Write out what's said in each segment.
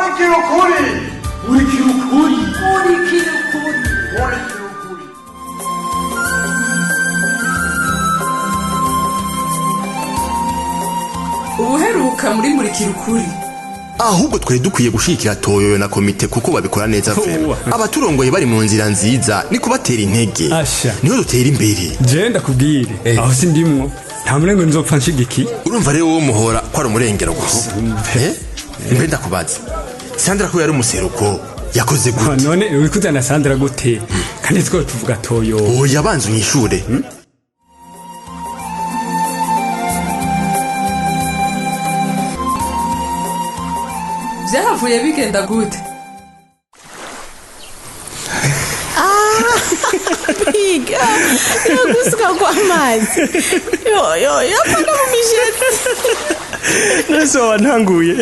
Murikira ukuri. Murikira ukuri. Murikira ukuri. Murikira ukuri. Ubuheruka muri Murikira ukuri. Ahubwo twari dukwiye gushigikira Toyoyo na komite kuko babikora neza vraiment. Abaturongoye bari mu nzira nziza ni kubatera intege. Asha. Niho dutera imbere. Je ndakubwire aho sindimwo nta murengo nzopfa nshigikiye. Urumva rero wowe muhora ko ari umurengero gusa. Mbe ndakubaza, Sandra ko yari umuseruko yakoze gute? None uri kuzana Sandra gute kandi two tuvuga Toyo? Oya banza unyishure. Vyahavuye bigenda gute? Biga yogusuka kw'amazi yo yapana mu mishetse. Nese wantanguye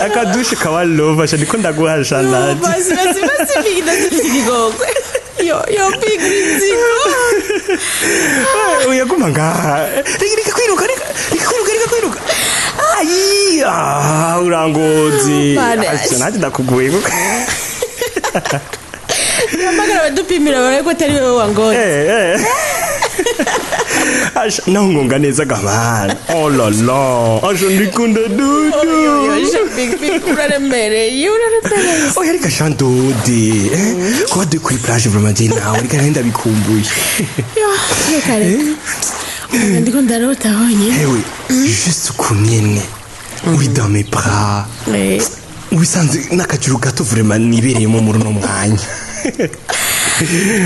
akadushe kawa lova sha ndiko ndaguhasha naje. Basi basi basi Big, ndazifite ikigongwe. Yo Big inzigo. Uyaguma ngaha. Reka kwiruka, reka kwiruka, reka kwiruka. Ayi, urangozi. Asha naje ndakuguye. Nyamagara badupimira baraye ko atari wewe wangozi. Asha naho ngonga neza gamana. Oh la la, asha ndikunda dudu. Yo Big Big uraremereye, uraremereye. Oya reka shandode. Kuba duri kuri plage vraiment je nawe reka nari ndabikumbuye. Yo reka reka. Ndiko ndarota honyine. Ewe, juste kunyene. Uri dans mes bras. Ubisanzwe n'akajuru gato vraiment nibereyemo muri uno mwanya.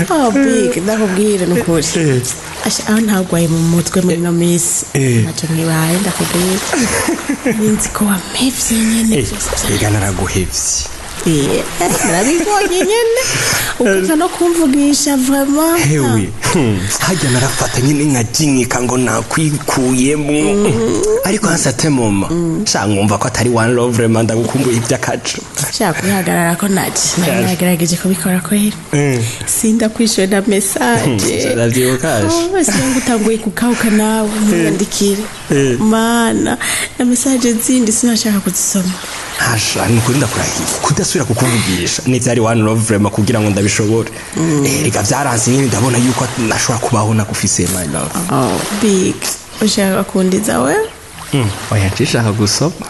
Oh Big, ndakubwira nukuri. Asha aho ntagwaye mu mutwe muri no minsi. Ntacyo nkibaye ndakubwira. Ninzi ko wampevye nyene. Ega naraguhevye. Narabibonye nyene. Ukaza no kumvugisha vraiment. Hewe, hajya narafata nyine nkajinyika ngo nakwikuyemo. Ariko hansate mama. Sha nkumva ko atari one love vraiment ndagukumbuye iby'akacu. Sha kwihagarara ko naje. Nagerageje kubikora kwera. Sindakwishuye na message. Ndavyibuka. Singa utanguye kukauka nawe ntiwandikire. Mana, na message zindi sinashaka kuzisoma. Hasha nukuri ndakurahiye kudasubira kukuvugisha n'ivyari one love vraiment kugira ngo ndabishobore. Reka vyaranse nyine ndabona yuko nashobora kubaho nakufise my love. Oh Big, ushaka kundiza we? Oya nshishaka gusoma.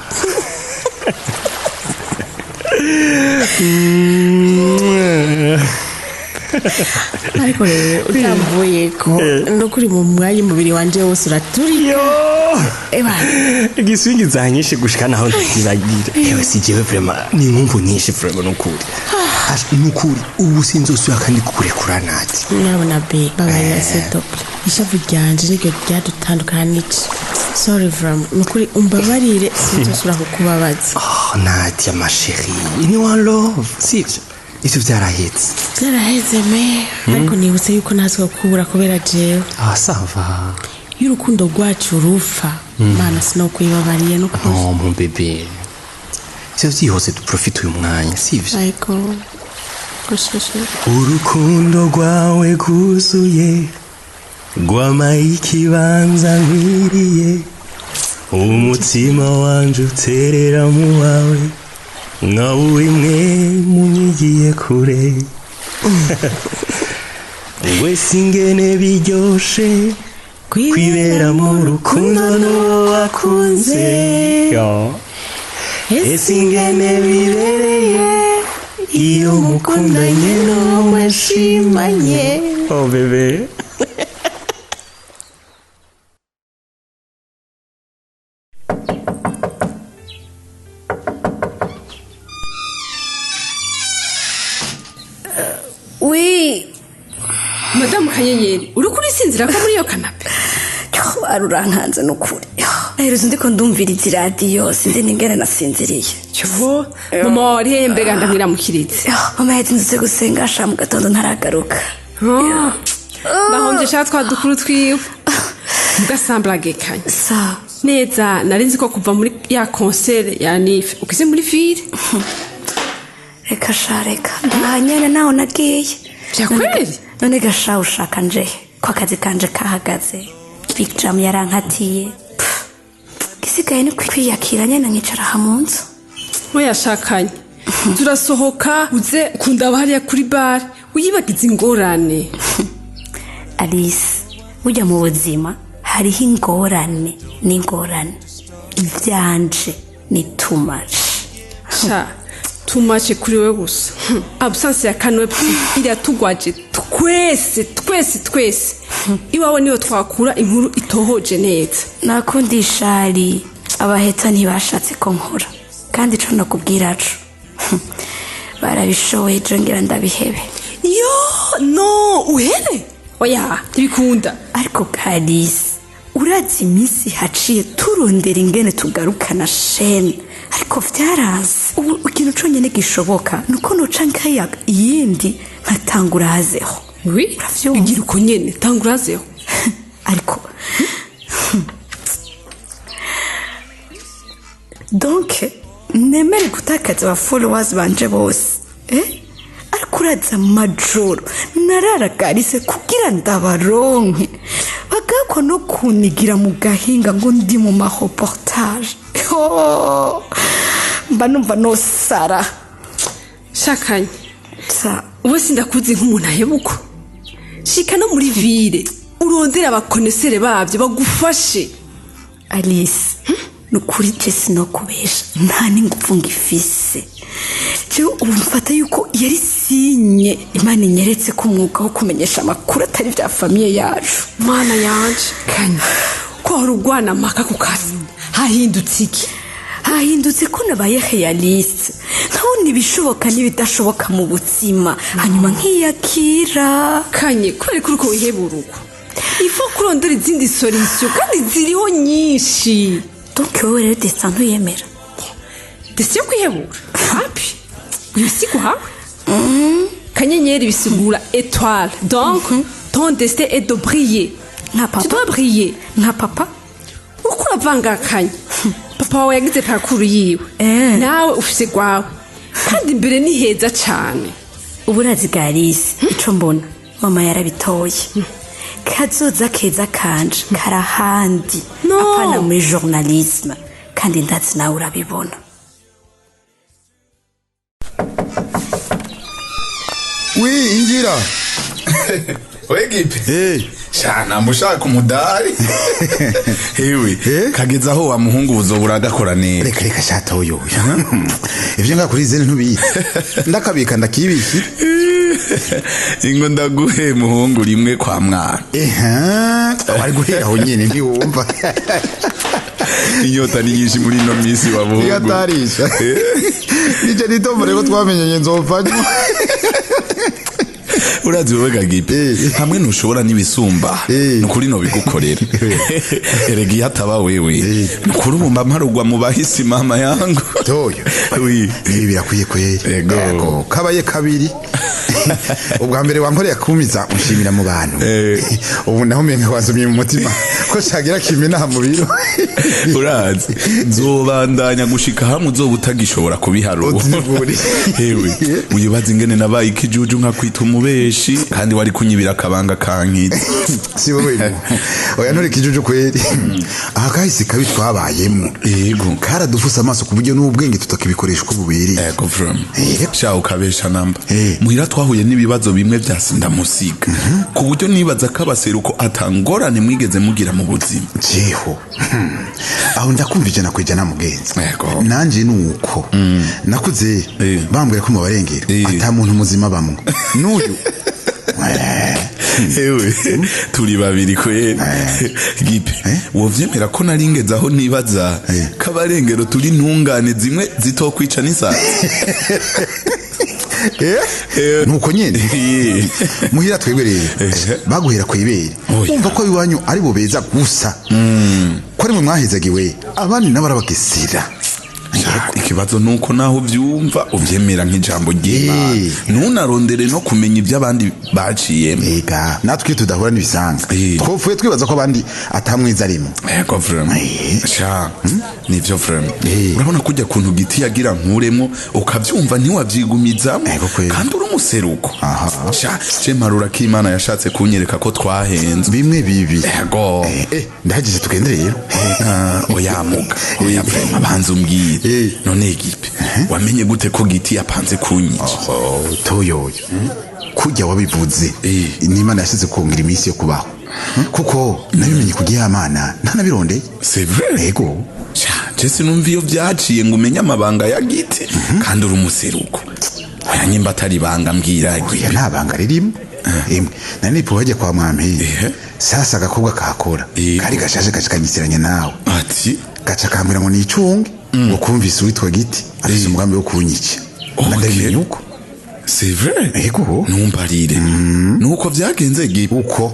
Ariko rero utamvuye ko nukuri mu mwanya umubiri wanje wose uraturika. Eba igiswingi zanyishe gushika naho ntibagira. Ewe si jewe vraiment ni nkumbu nyinshi vraiment nukuri. Nukuri ubu sinzosubira kandi kukurekura nati. Nabona Big babarira s'il te plaît. Ishavu ryanje niryo ryadutandukanije. Sorry vraiment nukuri umbabarire sinzosubira kukubabaza. Oh Nadia ma chérie, ni one love sivyo? Ivyo vyarahetse. Vyaraheze me ariko nibutse yuko ntazwa kubura kubera jewe. Ah ça va. Y'urukundo rwacu rufa. Mana sinokwibabariye no kuza. Oh mon bébé. Ivyo vyihose duprofite uyu mwanya sivyo? Ariko gushushe. Urukundo rwawe rwuzuye rwamaye ikibanza nkwiriye umutima wanje uterera mu wawe nka buri mwe munyigiye kure. Wese ingene biryoshe kwibera mu rukundo n'uwo wakunze. Ese ingene bibereye iyo mukundanye n'uwo mwashimanye. Oh bébé. Oui. Madamu Kanyenyeri, uriko urisinzira ko muri iyo kanape? Arurankanze nukuri. Aheruze ndiko ndumviriza iradiyo sinzi ningene nasinziriye. Cyo, mama wari hehe mbega ndamwiramukiritse? Mama yazindutse gusenga asha mu gatondo ntaragaruka. Ndahomvye sha twa dukuru twiwe. Mugasamblagekanye. Sa. Neza narinzi ko kuva muri ya concert ya Nif ukize muri ville. Reka sha reka. Ndahanyene naho nagiye. Vyakweri? None gasha ushaka nje ko akazi kanje kahagaze. Big Jam yarankatiye. Gisigaye ni kwiyakira nyene nkicara ha mu nzu. Muyashakanye. Turasohoka uze kundaba hariya kuri bar, wiyibagize ingorane. Alice, burya mu buzima hariho ingorane n'ingorane. Ivyanje ni too much. Sha, too much kuri wewe gusa. Absence ya Kanweb iratugwaje twese twese twese. Iwawe niyo twakura inkuru itohoje neza. Nakundi ishari abaheta ntibashatse ko nkora, kandi ico nakubwira co barabishoboye, jo ngira ndabihebe. Yo no, uhebe? Oya, ntibikunda. Ariko Kalisi, urazi iminsi haciye turondera ingene tugarukana shene, ariko vyaranse. Ubu ikintu conyene gishoboka nuko noca nkaya iyindi nkatangura hazeho. Oui, Uravyumva? Bigira uko nyene, tangura hazeho. Ariko donc nemere gutakaza aba followers banje bose, ariko uraza amajoro nararagarise kugira ndabaronke, bagakwa no kunigira mu gahinga ngo ndi mu mareportage. Oh, mba numva nosara. Shakanye Sa uwe sindakuzi nk'umuntu ahebuka. Shika no muri ville urondera abakonesere babyo bagufashe. Alice, nukuri je sinokubesha, nta n'ingufu ngifise. Jewe ubu mfata yuko yari sinye Imana inyeretse ko umwuga wo kumenyesha amakuru atari vya famiye yacu. Mana yanje, Kanya, ko wahora urwana amaka ku kazi, hahindutse iki? Hahindutse ko nabaye realiste, nkabona ibishoboka n'ibidashoboka mu buzima, hanyuma nkiyakira. Kanye, kubera ko uriko wihebura uko, ifo kurondera izindi solution kandi ziriho nyinshi. Donc wowe rero destin ntuyemera? Destin yo kwihebura wapi, ibisigo hawe kanyenyeri bisigura étoile, donc ton destin est de briller. Nka papa. Tu dois briller. Nka papa. Uko uravangakanye, papa wawe yagize parcours yiwe, nawe ufise gwawe, kandi imbere ni heza cane. Ubu urazi Alice, ico mbona mama yarabitoye, kazoza keza kanje karahandi. No. Apana muri journalisme, kandi ndazi nawe urabibona. Wi, injira. We Gipe. Hey. Sha namushaka umudari. Hewe, Eh? kageza aho wa muhungu uzobura agakora neza. Reka reka shata uyu. Ivyo ngakuri zene ntubizi. Ndakabika ndakibiki. Ingo ndaguhe muhungu rimwe kwa mwana. Wari guhera aho nyene ntiwumva. Inyota ni nyinshi muri ino minsi wa muhungu. Iyatarisha. Nije nitomore ko twamenyanye nzopfa. Urazi wewe Gagipe, hamwe ntushobora n'ibisumba, nukuri no bigukorera. Erega iyo ataba wewe, nukuri ubumba mparugwa mu bahisi mama yangu. Toyo. Oui. Ibi birakwiye kweri. Yego. Kabaye kabiri. Ubwa mbere wankoreye kumiza unshimira mu bantu. Ubu naho umenga wansomye mu mutima ko shagira kimena mu biro. Urazi nzobandanya gushika hamwe uzoba utagishobora kubiharura. Utivuri. Hewe, uyibaza ingene nabaye ikijuju nka kwita umubeshi kandi wari kunyibira akabanga kankitse. Si wowe. Oya nturi kijuju kweri. Aha kahise kabi twabayemo. Yego. Karadufuse amaso ku buryo n'ubwenge tutakibikoresha uko bubereye. Ego from. Sha ukabesha namba. Eh. Muhira twahuye n'ibibazo bimwe bya sindamusiga. Ku buryo nibaza ko abaseruko atangorane mwigeze mugira mu buzima. Jeho. Aho ndakumva 100% mugenzi. Ego. Nanje nuko. Nakuze bambwira ko mu barengera ata muntu muzima bamwe. N'uyu. Ewe, turi babiri kweri. Gipe, wovyemera ko naringeze aho nibaza kabarengero turi ntungane zimwe zitokwica n'isazi. Nuko nyene muhira twebwe rero baguhera kwibere, umva ko iwanyu ari bo beza gusa, ko ari mwe mwahezagiwe, abandi nabo arabagesera. Ikibazo nuko naho uvyumva uvyemera nk'ijambo ry'Imana, ntunarondere no kumenya ibyo abandi baciyemo. Ega natwe tudahura n'ibisanga twopfuye twibaza ko abandi atamwiza arimo. Ego vraiment, sha nivyo vraiment. Urabona kujya kuntu giti yagira nkuremo ukavyumva ntiwavyigumizamo kandi uri umuseruko. Sha je mparura ko Imana yashatse kunyereka ko twahenze bimwe bibi. Ego. Ndahagije tugende rero. Oya muga, oya vraiment, banza umbwire. None Gipe, wamenye gute ko Giti yapanze kunyica? Oho, Toyoyo, kujya wabivuze n'Imana yashize kongera iminsi yo kubaho, kuko nabimenye kugira Imana ntanabirondeye. C'est vrai? Ego. Je sinumva iyo vyaciye ngo umenye amabanga ya Giti kandi uri umuseruko. Oya, nyimba atari ibanga mbwira. Oya, nta banga ririmo. Emwe, nari nipo bajya kwa mwami. Sasa agakobwa kakora kari gashaje gashikanyisiranye nawe. Ati gaca kambwira ngo nicunge, ngo kumvise uwitwa Giti afise umugambi wo kunyica. Ndabimenye uko. C'est vrai? Ego. Numbarire. Nuko vyagenze Gipe? Uko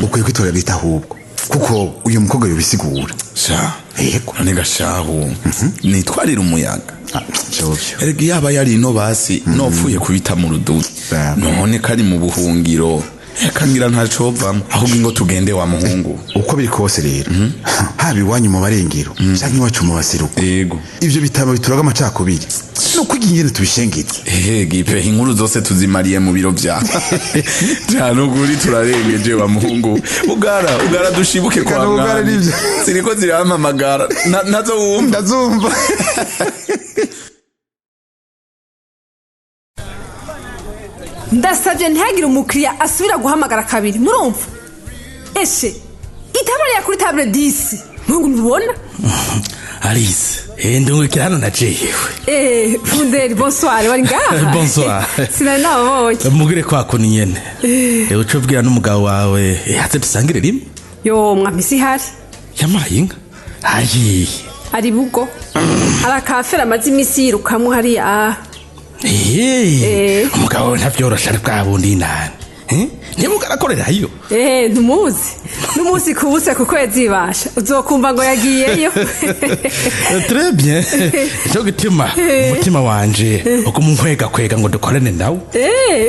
ukwiye kwitorera bita ahubwo, kuko uyu mukobwa yobisigura. Sha. Ego. None gashahu nitwarira umuyaga. Jovyo. Erega yaba yari ino basi nopfuye kubita mu rudubi. None kari mu buhungiro, eka ngira ntacovamwo, ahubwo ingo tugende wa muhungu. Uko biri kose rero, haba iwanyu mu barengero canke iwacu mu baseruko, yego, ivyo bitabo bituraga amacakubiri nuko ingene tubishengetse. Ehe Gipe, inkuru zose tuzimariye mu biro vya cyane, ukuri turarengeje wa muhungu. Ugara dushibuke kwa mwami, ziriko zirampamagara nazo wumva. Ndazumva. Ndasabye ntihagire umukiriya asubira guhamagara kabiri, murumva? Eshe itabariya kuri table 10 mungu ntubona. Alice, ndungukira hano na jewe. Funderi, bonsoir, wari ngaha? Bonsoir. Sinari nababonye. Mugire kwa kuni nyene. Uco ubwira n'umugabo wawe haze dusangire rimwe. Yo mwamisi ihari. Yamaye inka. Ayi. Ari bugo. Arakafera amaze imisi yirukamwo hariya. Umugabo we ntavyorosha ari bwa bundi nani. Niba ugarakorerayo. Ntumuzi. N'umunsi kubuse ku kwezi ibasha. Uzokumva ngo yagiyeyo. Très bien. Ico gituma umutima wanje uko kwega ngo dukorane nawe.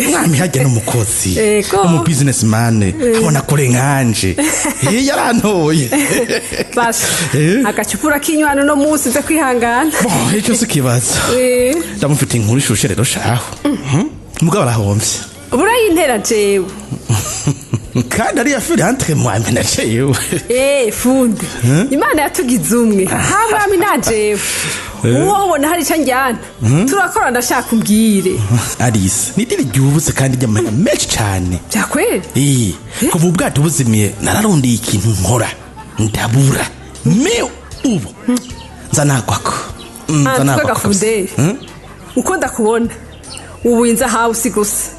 Mwami hajya n'umukozi. Umu businessman abona kure nkanje. Yarantoye. Basha. Agacupura kinywano no munsi nze kwihangana. Bon, ico si kibazo. Ndamufite inkuru ishushe rero shaho. Mugabo arahomvye. Burayintera jewe. Kandi ari affaire entre moi na jewe. Funde. Imana yatugize umwe. Ha mwami na jewe. Uwo ubona hari ico njyana. Turakora ndashaka umbwire. Alice, ni diri ryubutse kandi ry'amahera menshi cyane. Byakweri? Kuva ubwato buzimiye nararundiye ikintu nkora. Ndabura. Me ubu. Nzanakwako. Nzanakwako. Funde. Uko ndakubona. Ubu inza house gusa.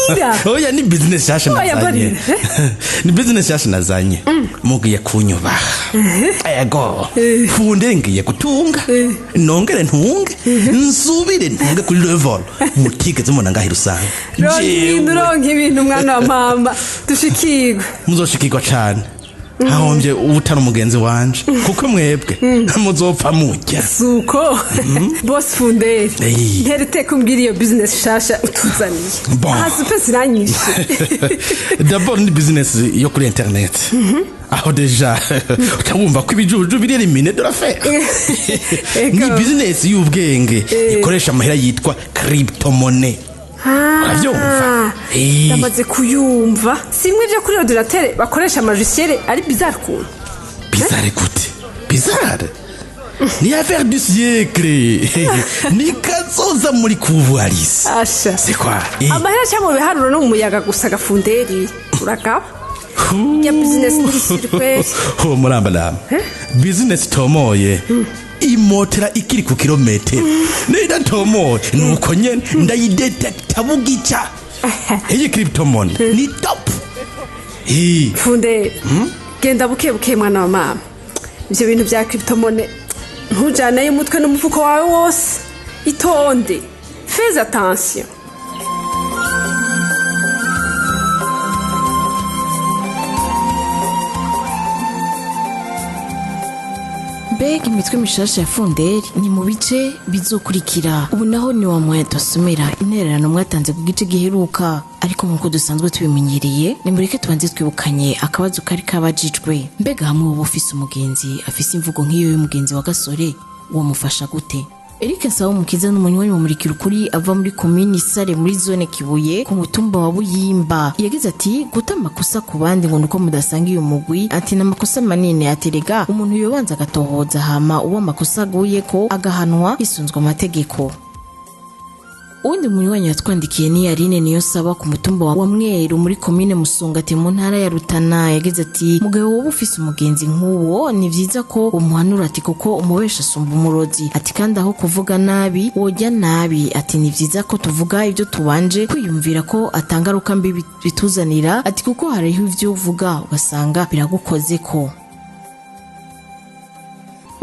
Kira. Oya, ni business yasha nazanye. Ni business yasha nazanye. Mugiye kunyubaha. Ego. Funde ngiye gutunga. Nongere ntunge. Nsubire ntunge kuri level. Mutigeze mubona ngahi rusanga. Ronke ibintu mwana wa mama. Dushikirwe. Muzoshikirwa cyane. Hahombye ubutana umugenzi wanje kuko mwebwe muzopfa mujya. Suko. Boss Funderi, ntera iteka umbwira iyo business shasha utuzaniye. Hasi pe siranyishe. D'abord ni business yo kuri internet. Aho deja utabumva ko ibijuju biri elimine de l'affaire. Ni business y'ubwenge ikoresha amahera yitwa cryptomonnaie. Uravyumva? Ndamaze kuyumva. Simwe byo kuri ordinateur bakoresha amajisiere ari bizarre kuntu. Bizarre gute? Bizarre? Ni affaire du siècle. Ni kazoza muri kuvu Alice. Asha. C'est quoi? Amahera cyangwa mu biharuro no mu muyaga gusa gafunderi. Uragaba? Ya business ni kweli. Ho muramba. Business tomoye. Imotera ikiri ku kilometero. Nida tomoye nuko nyene ndayidetecta bugica. Iyi cryptomonnaie ni top. Funde. Genda buke buke mwana wa mama. Ivyo bintu bya cryptomonnaie ntujane umutwe n'umufuko wawe wose. Itonde. Fais attention. Mbega imitwe mishasha ya Funderi ni mu bice bizokurikira. Ubu naho ni wa mwanya dusomera intererano mwatanze ku gice giheruka, ariko nkuko dusanzwe tubimenyereye nimureke tubanze twibukanye akabazo kari kabajijwe. Mbega hamwe uba ufise umugenzi afise imvugo nk'iyo y'umugenzi wa Gasore, uwo mufasha gute? Eric Nsabumukiza n'umunywanyi wa Murikira Ukuri ava muri komini Sare muri zone Kibuye ku mutumba wa Buyimba. Yagize ati guta amakosa ku bandi ngo nuko mudasanga iyo mugwi, ati n'amakosa manini, aterega umuntu yobanza agatohoza hama uwo amakosa aguye ko agahanwa hisunzwe amategeko. Uwundi munywanyi yatwandikiye ni Yarine Niyonsaba ku mutumba wa Mweru muri komine Musongati mu ntara ya Rutana. Yagize ati mugabo wowe ufise umugenzi nk'uwo ni vyiza ko umuhanura, ati kuko umubesha asumba umurozi, ati kandi aho kuvuga nabi wojya nabi, ati ni vyiza ko tuvuga ibyo tubanje kwiyumvira ko atangaruka mbi bituzanira, ati kuko hariho ivyo uvuga ugasanga biragukozeko.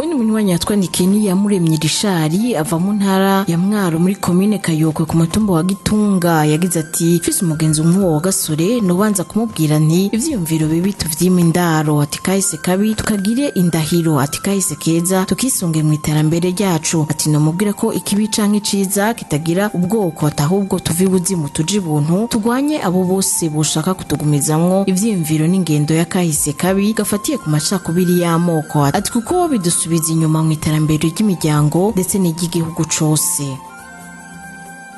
Undi munywanyi yatwandikiye ni Yamuremye Rishari ava mu ntara ya Mwaro muri komine Kayokwe ku mutumba wa Gitunga. Yagize ati mfise umugenzi nk'uwo wa Gasore nubanza kumubwira nti ivyiyumviro bibi tuvyime indaro, ati kahise kabi tukagire indahiro, ati kahise keza tukisunge mu iterambere ryacu, ati nomubwira ko ikibi canke iciza kitagira ubwoko, ati ahubwo tuve ibuzimu tuje ibuntu, tugwanye abo bose boshaka kutugumizamwo ivyiyumviro n'ingendo ya kahise kabi gafatiye ku macakubiri y'amoko, ati kuko bidusubiza inyuma mu iterambere ry'imiryango ndetse n'iry'igihugu cose.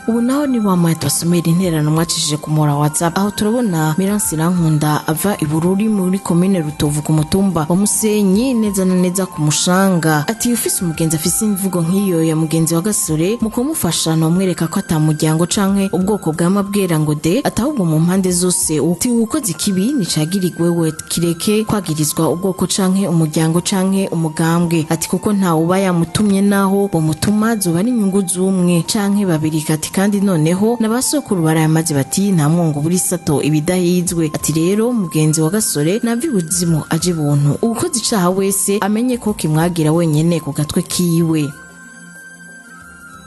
Ubu naho ni wa mwanya tubasomera intererano mwacishije ku muhora wa WhatsApp, aho turabona Miransi Rankunda ava i Bururi muri komine Rutovu ku mutumba wa Musenyi neza na neza ku Mushanga. Ati ufise umugenzi afise imvugo nk'iyo ya mugenzi wa Gasore, mu kumufasha nomwereka ko atamuryango canke ubwoko bw'amabwera ngo de, atahubwo mu mpande zose uti ukoze ikibi nicagirirwe we kireke kwagirizwa ubwoko canke umuryango canke umugambwe, ati kuko nta uba yamutumye naho bomutuma zoba ari inyungu z'umwe canke babiri, ati kandi noneho nabasokuru barayamaze bati nta mwongo buri sato ibidahizwe, ati rero mugenzi wa Gasore navi buzimu aje buntu, ukoze icaha wese amenye ko kimwagira wenyene ku gatwe kiwe.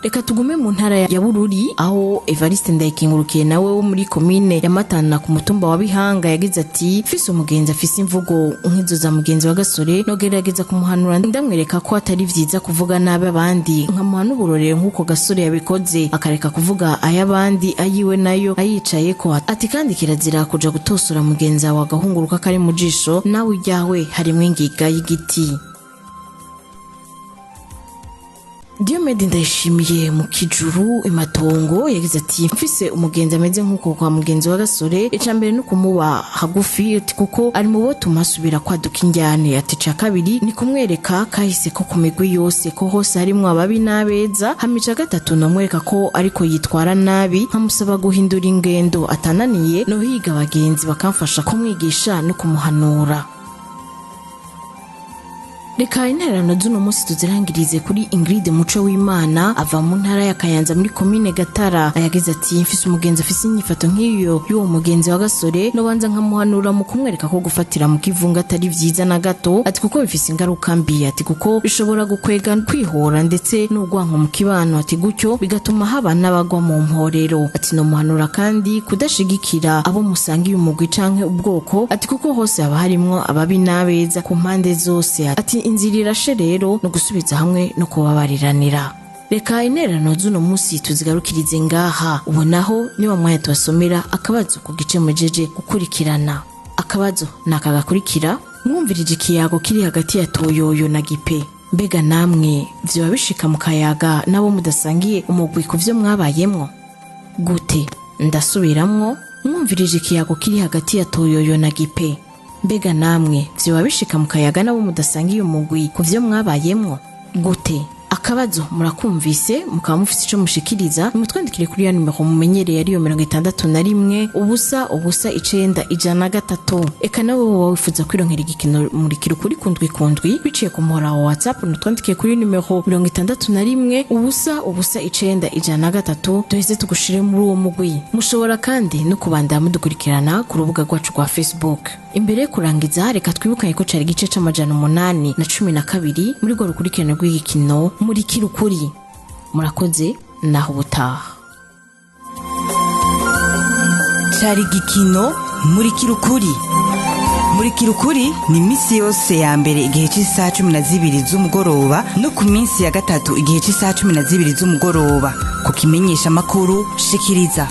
Reka tugume mu ntara ya Bururi aho Evariste Ndayikengurukiye nawe wo muri komine ya Matana ku mutumba wa Bihanga. Yagize ati mfise umugenzi afise imvugo nk'izo za mugenzi wa Gasore, nogerageza kumuhanura ndamwereka ko atari vyiza kuvuga nabi abandi, nkamuha n'uburorero nk'uko Gasore yabikoze, akareka kuvuga ay'abandi ayiwe nayo ayicaye ko, ati kandi kirazira kuja gutosora mugenzi wawe agahunguruka kari mu jisho nawe ijyawe harimwo ingiga y'igiti. Diomede Ndayishimiye mu Kijuru imatongo yagize ati mfise umugenzi ameze nk'uko kwa mugenzi wa Gasore, icambere no kumuba hagufi, ati kuko ari mu bo tumasubira kwaduka injyane, ati ca kabiri ni kumwereka kahise ko ku migwi yose ko hose harimwo ababi n'abeza, hamica gatatu nomwereka ko ariko yitwara nabi nkamusaba guhindura ingendo, atananiye no higa abagenzi bakamfasha kumwigisha no kumuhanura. Reka intererano z'uno munsi tuzirangirize kuri Ingrid Muco w'Imana ava mu ntara ya Kayanza muri komine Gatara. Yagize ati mfise umugenzi afise inyifato nk'iyo y'uwo mugenzi wa Gasore, nobanza nkamuhanura mu kumwereka ko gufatira mu kivunga atari vyiza na gato, ati kuko bifise ingaruka mbi, ati kuko bishobora gukwega kwihora ndetse n'ugwanko mu kibano, ati gutyo bigatuma haba n'abagwa mu mporero, ati no muhanura kandi kudashigikira abo musangiye umugwi canke ubwoko, ati kuko hose haba harimwo ababi n'abeza ku mpande zose, ati inzira irashe rero no gusubiza hamwe no kubabariranira. Reka intererano z'uno munsi tuzigarukirize ngaha. Ubonaho ni wa mwanya tubasomera akabazo ku gice mujeje gukurikirana. Akabazo nakagakurikira: mwumvirije ikiyago kiri hagati ya Toyoyo na Gipe, mbega namwe vyoba bishika mu kayaga nabo mudasangiye umugwi ku vyo mwabayemwo gute? Ndasubiramwo, mwumvirije ikiyago kiri hagati ya Toyoyo na Gipe, mbega namwe vyoba bishika mu kayaga nabo mudasangiye umugwi ku vyo mwabayemwo gute? Akabazo murakumvise, mukaba mufise ico mushikiriza, mutwandikire kuri ya nimero mumenyereye ariyo 61 0 0 9 103. Eka nawe wowe wifuza kwironkera igikino Murikira Ukuri kundwi kundwi biciye ku muhora wa WhatsApp, mutwandikire kuri nimero 61 0 0 9 103, duheze tugushire muri uwo mugwi. Mushobora kandi no kubandanya mudukurikirana ku rubuga rwacu rwa Facebook. Imbere yo kurangiza, reka twibukanye ko cari igice c'812 muri rwo rukurikirane rw'igikino Murikira Ukuri. Murakoze, naho ubutaha. Cari igikino Murikira Ukuri. Murikira Ukuri ni misi yose ya mbere igihe cy'isaha 12 z'umugoroba no ku minsi ya gatatu igihe cy'isaha 12 z'umugoroba. Ku kimenyesha makuru shikiriza.